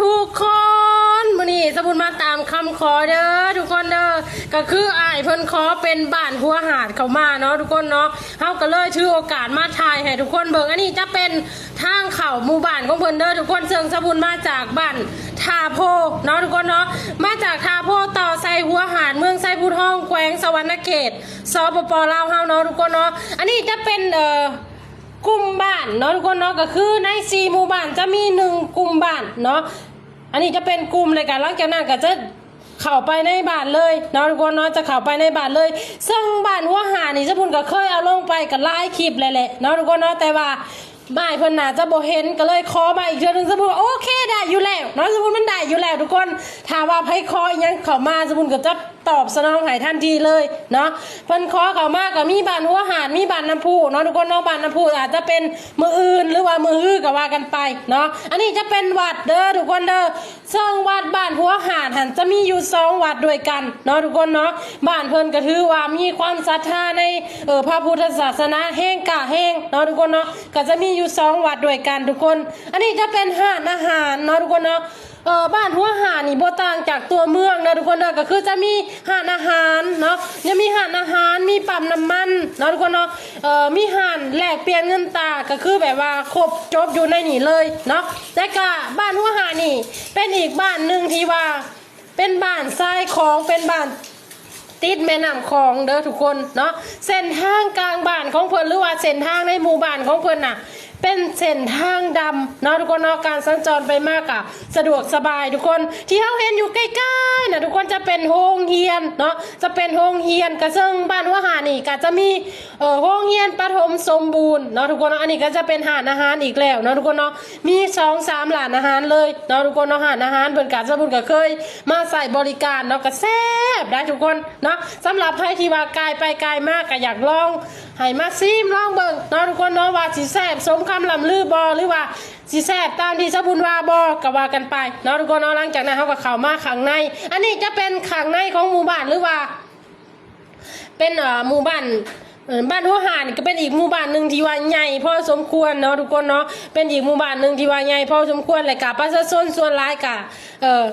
ທຸກຄົນ ມື້ນີ້ສະບຸນມາຕາມຄຳຂໍເດີທຸກຄົນເດີ ກໍຄືອ້າຍເພິ່ນຂໍເປັນບ້ານຫົວຫາດເຂົ້າມາເນາະທຸກຄົນເນາະ ເຮົາກໍເລີຍຖືໂອກາດມາຖ່າຍໃຫ້ທຸກຄົນເບິ່ງ. ອັນນີ້ຈະເປັນທາງເຂົ້າໝູ່ບ້ານຂອງເພິ່ນເດີທຸກຄົນ ເຊິ່ງສະບຸນມາຈາກບ້ານທ່າໂພເນາະທຸກຄົນເນາະ ມາຈາກທ່າໂພຕໍ່ໃສ່ຫົວຫາດເມືອງໄຊພູທອງ ແຂວງສະຫວັນນະເຂດ ສປປ ລາວເຮົາເນາະທຸກຄົນເນາະ. ອັນນີ້ຈະເປັນ ເອີ ກຸ່ມບ້ານເນາະທຸກຄົນເນາະ ກໍຄືໃນສີ່ໝູ່ບ້ານຈະມີໜຶ່ງກຸ່ມບ້ານເນາະ ອັນນີ້ຈະເປັນກຸ່ມ ແລ້ວກໍຫຼັງຈາກນັ້ນກໍຈະເຂົ້າໄປໃນບ້ານເລີຍເນາະທຸກຄົນເນາະ ຈະເຂົ້າໄປໃນບ້ານເລີຍ. ເຊິ່ງບ້ານຫົວຫາດນີ້ ສະບຸນກໍເຄີຍເອົາລົງໄປກໍຫຼາຍຄລິບແລ້ວແຫຼະເນາະທຸກຄົນເນາະ ແຕ່ວ່າອ້າຍເພິ່ນໜ້າຈະບໍ່ເຫັນ ກໍເລີຍຂໍມາອີກເທື່ອໜຶ່ງ ສະບຸນວ່າໂອເຄໄດ້ຢູ່ແລ້ວເນາະ ສະບຸນມັນໄດ້ຢູ່ແລ້ວທຸກຄົນ ຖ້າວ່າໃຜຂໍອີ່ຫຍັງເຂົ້າມາ ສະບຸນກໍຈະ ຕອບສະໜອງໃຫ້ທັນທີເລີຍເນາະ. ເພິ່ນຂໍເຂົ້າມາກໍມີບ້ານຫົວຫາດ ມີບ້ານນ້ຳພຸເນາະທຸກຄົນເນາະ ບ້ານນ້ຳພຸອາດຈະເປັນມື້ອື່ນ ຫຼືວ່າມື້ຮືກໍວ່າກັນໄປເນາະ. ອັນນີ້ຈະເປັນວັດເດີທຸກຄົນເດີ ເຊິ່ງວັດບ້ານຫົວຫາດຫັ້ນຈະມີຢູ່ສອງວັດດ້ວຍກັນເນາະທຸກຄົນເນາະ. ບ້ານເພິ່ນກໍຖືວ່າມີຄວາມສັດທາໃນ ເອີ ພະພຸດທະສາສະໜາແຮງກ້າແຮງເນາະທຸກຄົນເນາະ ກໍຈະມີຢູ່ສອງວັດດ້ວຍກັນທຸກຄົນ. ອັນນີ້ຈະເປັນຮ້ານອາຫານເນາະທຸກຄົນເນາະ. ເອີ ບ້ານຫົວຫາດນີ້ບໍ່ຕ່າງຈາກຕົວເມືອງເດີທຸກຄົນເດີ ກໍຄືຈະມີຮ້ານອາຫານເນາະ ຍັງມີຮ້ານອາຫານ ມີປ້ຳນ້ຳມັນເນາະທຸກຄົນເນາະ ເອີ ມີຮ້ານແລກປ່ຽນເງິນຕາ ກໍຄືແບບວ່າຄົບຈົບຢູ່ໃນນີ້ເລີຍເນາະ. ແລ້ວກະບ້ານຫົວຫາດນີ້ເປັນອີກບ້ານໜຶ່ງທີ່ວ່າເປັນບ້ານຊາຍຂອງ ເປັນບ້ານ ຕິດແມ່ນ້ຳຂອງເດີທຸກຄົນເນາະ. ເສັ້ນທາງກາງບ້ານຂອງເພິ່ນ ຫຼືວ່າເສັ້ນທາງໃນໝູ່ບ້ານຂອງເພິ່ນນະ ເປັນເສັ້ນທາງດຳເນາະທຸກຄົນເນາະ ການສັນຈອນໄປມາກະສະດວກສະບາຍທຸກຄົນ. ທີ່ເຮົາເຫັນຢູ່ໃກ້ໆນະທຸກຄົນ ຈະເປັນໂຮງຮຽນເນາະ ຈະເປັນໂຮງຮຽນ ກະເຊິ່ງບ້ານຫົວຫາດນີ້ກະຈະມີ ເອີ ໂຮງຮຽນປະຖົມສົມບູນເນາະທຸກຄົນເນາະ. ອັນນີ້ກໍຈະເປັນຮ້ານອາຫານອີກແລ້ວເນາະທຸກຄົນເນາະ ມີສອງສາມຮ້ານອາຫານເລີຍເນາະທຸກຄົນເນາະ. ຮ້ານອາຫານເພິ່ນກະ ສະບຸນກໍເຄີຍມາໃຊ້ບໍລິການເນາະ ກໍແຊບໄດ໋ທຸກຄົນເນາະ. ສຳລັບໃຜທີ່ວ່າກາຍໄປກາຍມາກໍຢາກລອງ ໃຫ້ມາຊີມລອງເບິ່ງເນາະທຸກຄົນເນາະ ວ່າຊິແຊບສົມຄຳລ່ຳລືບໍ່ ຫຼືວ່າຊິແຊບຕາມທີ່ສະບຸນວ່າບໍ່ ກໍວ່າກັນໄປເນາະທຸກຄົນເນາະ. ຫຼັງຈາກນັ້ນເຮົາກໍເຂົ້າມາຂ້າງໃນ ອັນນີ້ຈະເປັນຂ້າງໃນຂອງໝູ່ບ້ານ ຫຼືວ່າ ເປັນ ເອີ ໝູ່ບ້ານ ເອີ ບ້ານຫົວຫາດນີ້ກໍເປັນອີກໝູ່ບ້ານໜຶ່ງທີ່ວ່າໃຫຍ່ພໍສົມຄວນເນາະທຸກຄົນເນາະ ເປັນອີກໝູ່ບ້ານໜຶ່ງທີ່ວ່າໃຫຍ່ພໍສົມຄວນ ແລະກະປະຊາຊົນສ່ວນຫຼາຍກະ ເອີ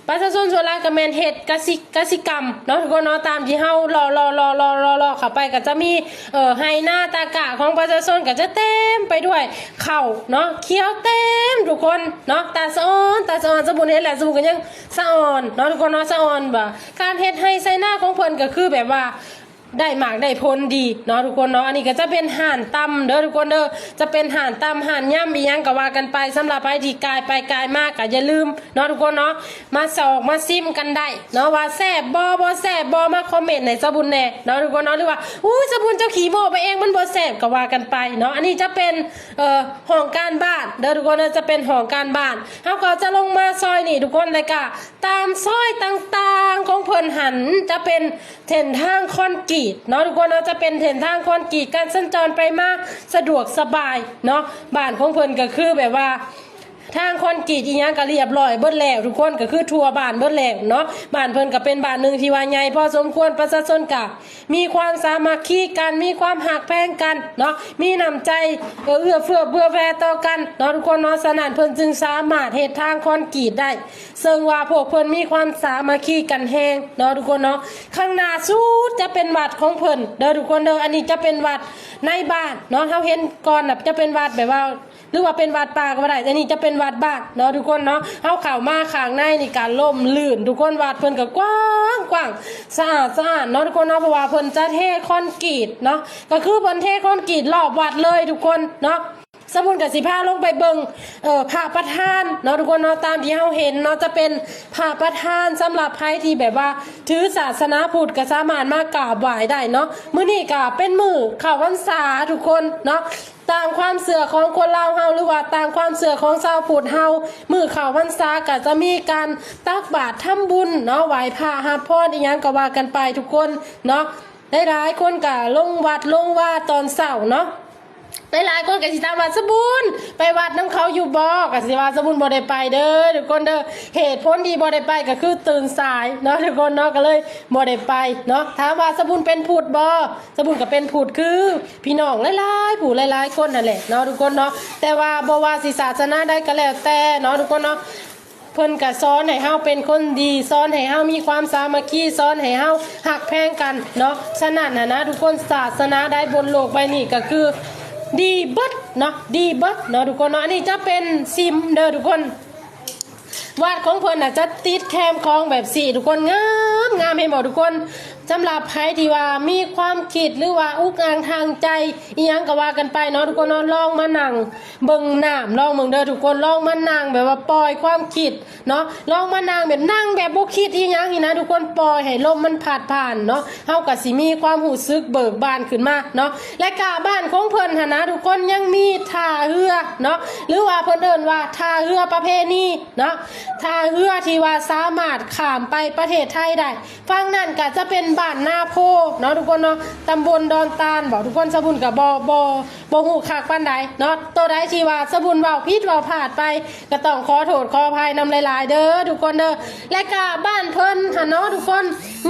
ປະຊາຊົນສ່ວນຫຼາຍກະແມ່ນເຮັດກະສິ ກະສິກຳເນາະທຸກຄົນເນາະ. ຕາມທີ່ເຮົາເລາະໆໆໆເຂົ້າໄປກໍຈະມີ ເອີ ໄຮ່ນາຕາກ້າຂອງປະຊາຊົນກໍຈະເຕັມໄປດ້ວຍເຂົ້າເນາະ ຂຽວເຕັມທຸກຄົນເນາະ ຕາສະອອນ ຕາສະອອນ ສະບຸນເຫັນແລ້ວ ສະບຸນກໍຍັງ ສະອອນເນາະທຸກຄົນເນາະ ສະອອນວ່າການເຮັດໄຮ່ໄຖນາຂອງເພິ່ນກໍຄືແບບວ່າໄດ້ໝາກໄດ້ຜົນດີເນາະທຸກຄົນເນາະ. ອັນນີ້ກໍຈະເປັນຮ້ານຕຳເດີທຸກຄົນເດີ ຈະເປັນຮ້ານຕຳຮ້ານຍຳອີ່ຫຍັງກໍວ່າກັນໄປ. ສຳລັບໃຜທີ່ກາຍໄປກາຍມາກໍຢ່າລືມເນາະທຸກຄົນເນາະ ມາຊອກມາຊີມກັນໄດ້ເນາະ ວ່າແຊບບໍ່ ບໍ່ແຊບບໍ່ ມາຄອມເມັນໃຫ້ສະບຸນແດ່ເນາະທຸກຄົນເນາະ ຫຼືວ່າ ອຸ້ຍ ສະບຸນເຈົ້າຂີ້ໂມ້ໄປເອງ ມັນບໍ່ແຊບ ກໍວ່າກັນໄປເນາະ. ອັນນີ້ຈະເປັນ ເອີ ຫ້ອງການບ້ານເດີທຸກຄົນເດີ ຈະເປັນຫ້ອງການບ້ານ. ເຮົາກໍຈະລົງມາຊອຍນີ້ທຸກຄົນ ແລ້ວກະຕາມຊອຍຕ່າງໆຂອງເພິ່ນຫັ້ນ ຈະເປັນເສັ້ນທາງຄອນກຣີດເນາະທຸກຄົນເນາະ ຈະເປັນເສັ້ນທາງຄອນກຣີດ ການສັນຈອນໄປມາສະດວກສະບາຍເນາະ. ບ້ານຂອງເພິ່ນກໍຄືແບບວ່າທາງຄອນກຣີດອີ່ຫຍັງກໍລຽບຮ້ອຍເບິດແລ້ວທຸກຄົນ ກໍຄືທົ່ວບ້ານເບິດແລ້ວເນາະ. ບ້ານເພິ່ນກໍເປັນບ້ານໜຶ່ງທີ່ວ່າໃຫຍ່ພໍສົມຄວນ ປະຊາຊົນກໍ ມີຄວາມສາມັກຄີກັນ ມີຄວາມຮັກແພງກັນເນາະ ມີນ້ຳໃຈ ເອື້ອເຟື້ອເຜື່ອແຜ່ຕໍ່ກັນເນາະທຸກຄົນເນາະ. ສະນັ້ນເພິ່ນຈຶ່ງສາມາດເຮັດທາງຄອນກຣີດໄດ້ ເຊິ່ງວ່າພວກເພິ່ນມີຄວາມສາມັກຄີກັນແຮງເນາະທຸກຄົນເນາະ. ຂ້າງໜ້າສຸດຈະເປັນວັດຂອງເພິ່ນເດີທຸກຄົນເດີ ອັນນີ້ຈະເປັນວັດໃນບ້ານເນາະ ເຮົາເຫັນກ່ອນນະ ຈະເປັນວັດແບບວ່າ ຫຼືວ່າເປັນວັດປ່າກໍວ່າໄດ້ ອັນນີ້ຈະເປັນວັດບ້ານເນາະທຸກຄົນເນາະ. ເຮົາເຂົ້າມາຂ້າງໃນນີ້ກະຮົ່ມລື່ນທຸກຄົນ ວັດເພິ່ນກະກວ້າງໆ ສະອາດສະອ້ານເນາະທຸກຄົນເນາະ ເພາະວ່າເພິ່ນຈະເທຄອນກຣີດເນາະ ກໍຄືເພິ່ນເທຄອນກຣີດລອບວັດເລີຍທຸກຄົນເນາະ. ສະບຸນກະຊິພາລົງໄປເບິ່ງ ເອີ ພະປະທານເນາະທຸກຄົນເນາະ ຕາມທີ່ເຮົາເຫັນເນາະ ຈະເປັນພະປະທານສຳລັບໃຜທີ່ແບບວ່າຖືສາສະໜາພຸດ ກະສາມາດມາກາບໄຫວ້ໄດ້ເນາະ. ມື້ນີ້ກະເປັນມື້ເຂົ້າພັນສາທຸກຄົນເນາະ ຕາມຄວາມເຊື່ອຂອງຄົນລາວເຮົາ ຫຼືວ່າຕາມຄວາມເຊື່ອຂອງຊາວພຸດເຮົາ ມື້ເຂົ້າພັນສາກໍຈະມີການຕັກບາດທຳບຸນເນາະ ໄຫວ້ພະຮັບພອນອີ່ຫຍັງກໍວ່າກັນໄປທຸກຄົນເນາະ. ຫຼາຍໆຄົນກໍລົງວັດລົງວາຕອນເຊົ້າເນາະ ແ ຫຼາຍໆຄົນກໍຊິຖາມວ່າ ສະບຸນໄປວັດນຳເຂົາຢູ່ບໍ່? ກໍຊິວ່າສະບຸນບໍ່ໄດ້ໄປເດີທຸກຄົນເດີ. ເຫດຜົນທີ່ບໍ່ໄດ້ໄປກໍຄືຕື່ນສາຍເນາະທຸກຄົນເນາະ ກໍເລີຍບໍ່ໄດ້ໄປເນາະ. ຖາມວ່າສະບຸນເປັນພຸດບໍ່? ສະບຸນກໍເປັນພຸດຄືພີ່ນ້ອງຫຼາຍໆຜູ້ຫຼາຍໆຄົນຫັ້ນແຫຼະເນາະທຸກຄົນເນາະ. ແຕ່ວ່າບໍ່ວ່າຊິສາສະໜາໃດກໍແລ້ວແຕ່ເນາະທຸກຄົນເນາະ ເພິ່ນກະສອນໃຫ້ເຮົາເປັນຄົນດີ ສອນໃຫ້ເຮົາມີຄວາມສາມັກຄີ ສອນໃຫ້ເຮົາຮັກແພງກັນເນາະ. ສະນັ້ນຫັ້ນນະທຸກຄົນ ສາສະໜາໃດບົນໂລກໃບນີ້ກະຄືດີເບິດເນາະ ດີເບິດເນາະທຸກຄົນເນາະ. ອັນນີ້ຈະເປັນຊິມເດີທຸກຄົນ ວັດຂອງເພິ່ນນະຈະຕິດແຄມຂອງແບບຊີ້ທຸກຄົນ ງາມ ງາມ ເຫັນບໍ່ທຸກຄົນ? ສຳລັບໃຜທີ່ວ່າມີຄວາມຄິດ ຫຼືວ່າອຸກອັ່ງທາງໃຈ ອີ່ຫຍັງກໍວ່າກັນໄປເນາະທຸກຄົນເນາະ ລອງມານັ່ງເບິ່ງນ້ຳ ລອງເບິ່ງເດີທຸກຄົນ ລອງມານັ່ງແບບວ່າປ່ອຍຄວາມຄິດເນາະ ລອງມານັ່ງແບບ ນັ່ງແບບບໍ່ຄິດອີ່ຫຍັງນີ້ນະທຸກຄົນ ປ່ອຍໃຫ້ລົມມັນພັດຜ່ານເນາະ ເຮົາກໍຊິມີຄວາມຮູ້ສຶກເບີກບານຂຶ້ນມາເນາະ. ແລະກະບ້ານຂອງເພິ່ນຫັ້ນນະທຸກຄົນ ຍັງມີທ່າເຮືອເນາະ ຫຼືວ່າເພິ່ນເອີ້ນວ່າທ່າເຮືອປະເພນີເນາະ ທ່າເຮືອທີ່ວ່າສາມາດຂ້າມໄປປະເທດໄທໄດ້. ຝັ່ງນັ້ນກະຈະເປັນບ້ານນາໂພເນາະທຸກຄົນເນາະ ຕຳບົນດອນຕານບໍທຸກຄົນ ສະບຸນກະບໍ່ ບໍ່ ບໍ່ຮູ້ຄັກປານໃດເນາະ. ໂຕໃດທີ່ວ່າສະບຸນເວົ້າຜິດເວົ້າພາດໄປ ກະຕ້ອງຂໍໂທດຂໍອະໄພນຳຫຼາຍໆເດີທຸກຄົນເດີ. ແລະກະບ້ານເພິ່ນຫັ້ນເນາະທຸກຄົນ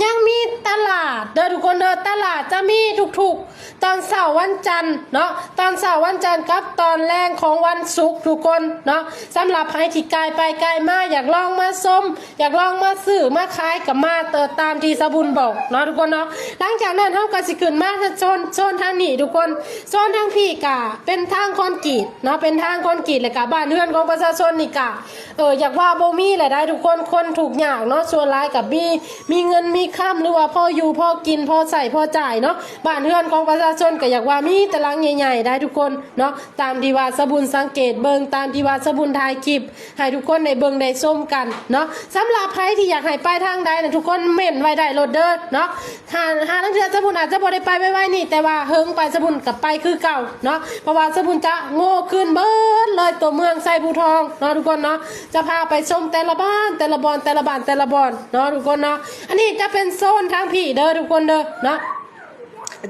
ຍັງມີຕະຫຼາດເດີທຸກຄົນເດີ ຕະຫຼາດຈະມີທຸກໆ ຕອນເຊົ້າວັນຈັນເນາະ ຕອນເຊົ້າວັນຈັນກັບຕອນແລງຂອງວັນສຸກທຸກຄົນເນາະ. ສຳລັບໃຜທີ່ກາຍໄປກາຍມາ ຢາກລອງມາຊົມ ຢາກລອງມາຊື້ມາຂາຍກໍມາ ເອີ ຕາມທີ່ສະບຸນບອກເນາະທຸກຄົນເນາະ. ຫຼັງຈາກນັ້ນເຮົາກໍຊິຂຶ້ນມາໂຊນ ໂຊນທາງນີ້ທຸກຄົນ ໂຊນທາງພີ້ກະເປັນທາງຄອນກຣີດເນາະ ເປັນທາງຄອນກຣີດ ແລ້ວກະບ້ານເຮືອນຂອງປະຊາຊົນນີ້ກະ ເອີ ຢາກວ່າບໍ່ມີແຫຼະໄດ໋ທຸກຄົນ ຄົນທຸກຍາກເນາະ ສ່ວນຫຼາຍກໍມີ ມີເງິນມີຄຳ ຫຼືວ່າພໍຢູ່ພໍກິນ ພໍໃຊ້ພໍຈ່າຍເນາະ. ບ້ານເຮືອນຂອງປະຊາຊົນກໍຢາກວ່າມີແຕ່ຫຼັງໃຫຍ່ໆໄດ໋ທຸກຄົນເນາະ ຕາມທີ່ວ່າສະບຸນສັງເກດເບິ່ງ ຕາມທີ່ວ່າສະບຸນຖ່າຍຄລິບໃຫ້ທຸກຄົນໄດ້ເບິ່ງໄດ້ຊົມກັນເນາະ. ສຳລັບໃຜທີ່ຢາກໃຫ້ໄປທາງໃດນະ ທຸກຄົນເມັ້ນໄວ້ໄດ້ໂລດເດີເນາະ. ຫາ ຫາລາງເທື່ອສະບຸນອາດຈະບໍ່ໄດ້ໄປໄວໆນີ້ ແຕ່ວ່າເຫິງໄປສະບຸນກໍໄປຄືເກົ່າເນາະ ເພາະວ່າສະບຸນຈະໂງ່ຄືນເບິດເລີຍຕົວເມືອງໄຊພູທອງເນາະທຸກຄົນເນາະ. ຈະພາໄປຊົມແຕ່ລະບ້ານ ແຕ່ລະບ່ອນ ແຕ່ລະບ້ານ ແຕ່ລະບ່ອນເນາະທຸກຄົນເນາະ. ອັນນີ້ຈະເປັນໂຊນທາງພີ້ເດີທຸກຄົນເດີເນາະ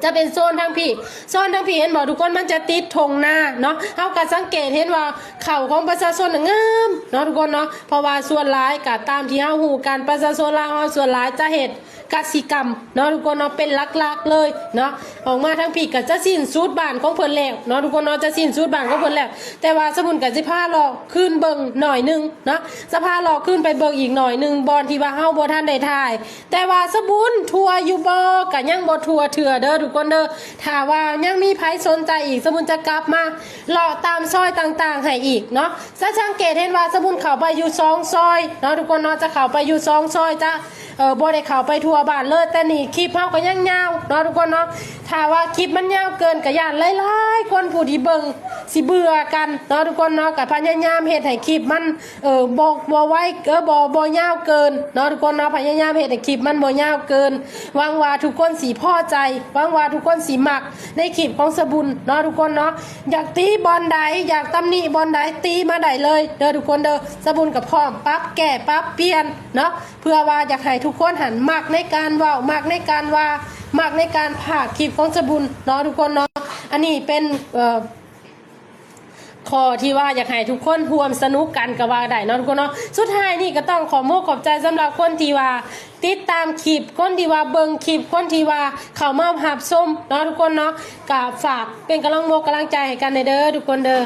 ຈະເປັນໂຊນທາງພີ້ ໂຊນທາງພີ້ເຫັນບໍ່ທຸກຄົນ ມັນຈະຕິດທົ່ງນາເນາະ. ເຮົາກໍສັງເກດເຫັນວ່າເຂົ້າຂອງປະຊາຊົນນະງາມເນາະທຸກຄົນເນາະ ເພາະວ່າສ່ວນຫຼາຍກໍຕາມທີ່ເຮົາຮູ້ກັນ ປະຊາຊົນລາວເຮົາສ່ວນຫຼາຍຈະເຮັດ ກະສິກຳເນາະທຸກຄົນເນາະ ເປັນຫຼັກໆເລີຍເນາະ. ອອກມາທາງພີ້ກໍຈະສິ້ນສຸດບ້ານຂອງເພິ່ນແລ້ວເນາະທຸກຄົນເນາະ ຈະສິ້ນສຸດບ້ານຂອງເພິ່ນແລ້ວ. ແຕ່ວ່າສະບຸນກໍຊິພາເລາະຄືນເບິ່ງໜ້ອຍໜຶ່ງເນາະ ຈະພາເລາະຄືນໄປເບິ່ງອີກໜ້ອຍໜຶ່ງ ບ່ອນທີ່ວ່າເຮົາບໍ່ທັນໄດ້ຖ່າຍ. ແຕ່ວ່າສະບຸນທົ່ວຢູ່ບໍ່ ກໍຍັງບໍ່ທົ່ວເທື່ອເດີທຸກຄົນເດີ. ຖ້າວ່າຍັງມີໃຜສົນໃຈອີກ ສະບຸນຈະກັບມາເລາະຕາມຊອຍຕ່າງໆໃຫ້ອີກເນາະ. ຈະສັງເກດເຫັນວ່າສະບຸນເຂົ້າໄປຢູ່ສອງຊອຍເນາະທຸກຄົນເນາະ ຈະເຂົ້າໄປຢູ່ສອງຊອຍ ຈະ ເອີ ບໍ່ໄດ້ເຂົ້າໄປທົ່ວບ້ານເລີຍ. ແຕ່ນີ້ຄລິບເຮົາກໍຍັງຍາວເນາະທຸກຄົນເນາະ ຖ້າວ່າຄລິບມັນຍາວເກີນກໍຢ້ານຫຼາຍໆຄົນຜູ້ທີ່ເບິ່ງຊິເບື່ອກັນເນາະທຸກຄົນເນາະ. ກໍພະຍາຍາມເຮັດໃຫ້ຄລິບມັນ ເອີ ບໍ່ ບໍ່ໄວ ເອີ ບໍ່ ບໍ່ຍາວເກີນເນາະທຸກຄົນເນາະ ພະຍາຍາມເຮັດໃຫ້ຄລິບມັນບໍ່ຍາວເກີນ. ຫວັງວ່າທຸກຄົນຊິພໍໃຈ ຫວັງວ່າທຸກຄົນຊິມັກໃນຄລິບຂອງສະບຸນເນາະທຸກຄົນເນາະ. ຢາກຕິບ່ອນໃດ ຢາກຕຳໜິບ່ອນໃດ ຕິມາໄດ້ເລີຍເດີທຸກຄົນເດີ. ສະບຸນກໍພ້ອມປັບແກ້ປັບປ່ຽນເນາະ ເພື່ອວ່າຢາກໃຫ້ທຸກຄົນຫັ້ນມັກໃນການເວົ້າ ມັກໃນການວ່າ ມັກໃນການພາກຄລິບຂອງສະບຸນເນາະທຸກຄົນເນາະ. ອັນນີ້ເປັນ ເອີ ຂໍ້ທີ່ວ່າຢາກໃຫ້ທຸກຄົນຮ່ວມສະໜຸກກັນກໍວ່າໄດ້ເນາະທຸກຄົນເນາະ. ສຸດທ້າຍນີ້ກໍຕ້ອງຂອບມຸກຂອບໃຈສຳລັບຄົນທີ່ວ່າຕິດຕາມຄລິບ ຄົນທີ່ວ່າເບິ່ງຄລິບ ຄົນທີ່ວ່າເຂົ້າມາຮັບຊົມເນາະທຸກຄົນເນາະ. ກໍຝາກເປັນກຳລັງມົກກຳລັງໃຈໃຫ້ກັນແດ່ເດີທຸກຄົນເດີ.